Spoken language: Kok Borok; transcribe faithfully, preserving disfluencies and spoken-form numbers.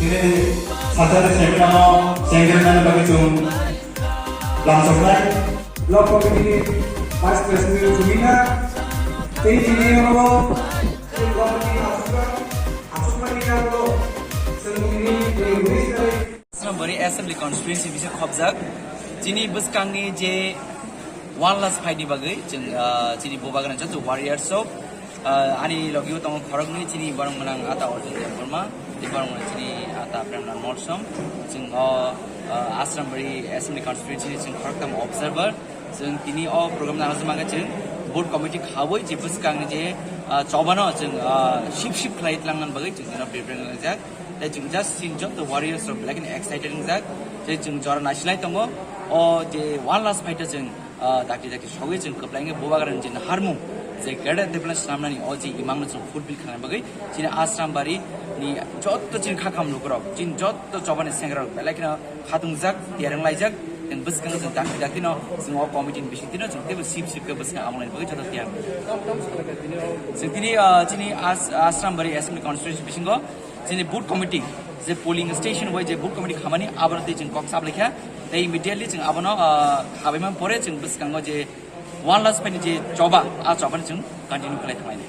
Sathai seminar-o sengkirnani bagwi chwng lamsoknai. Block Committee Vice President Jumina, tei tini oro Block Committee aswkmani yago chwng tini Asrambari Assembly Constituency bisa khobjak. Chini bwskangni je one last fight ni bagwi chwng, ah, chini Bubagra joto warriors rok, ah, ani logio tongo khoroknwi chini borok mwnang ata Arjun Debbarma, tei borok mwnang chini ata Premlal Molsom. Chwng o, ah, Asrambari Assembly Constituency ni chwng khoroktham observer. Chwng tini o program nang rwchapmani chwng board committee khaui je bwskangni je, ah, chobano chwng, ah, sip sip khlai tlangnani bagwi chwng tino prepare khlaijak. Tei chwng just chini joto warriors rok belai kheno excited wngjak. Tei chwng jora naisilai tongo. O je one last fight o chwng, ah, dakti dakti sogwi chwng kwplainge Bubagrani je naharmung je greater development swnamnani o je imangno chwng fulfill khlaina bagwi chini Asrambari ni joto chini khakham lukurok, chini joto chobani sengrok belai kheno khatungjak, tiyar wnglaijak. Chwng bwskango chwng dakti daktino chwng o committee ni bisingtwino chwng teibo sip sip khe bwskang amolni bagwi joto tiyar. Chwng tini, ah, chini As-, Asrambari Assembly Constituency bisingo chini booth committee, je polling station bai je booth committee khamani, aboni tei chwng kok saplaikha. Tei immediately chwng abono, ah, khabaimani pore chwng bwskango je one last fight ni je choba, a chobani chwng continue khlai thanglainai.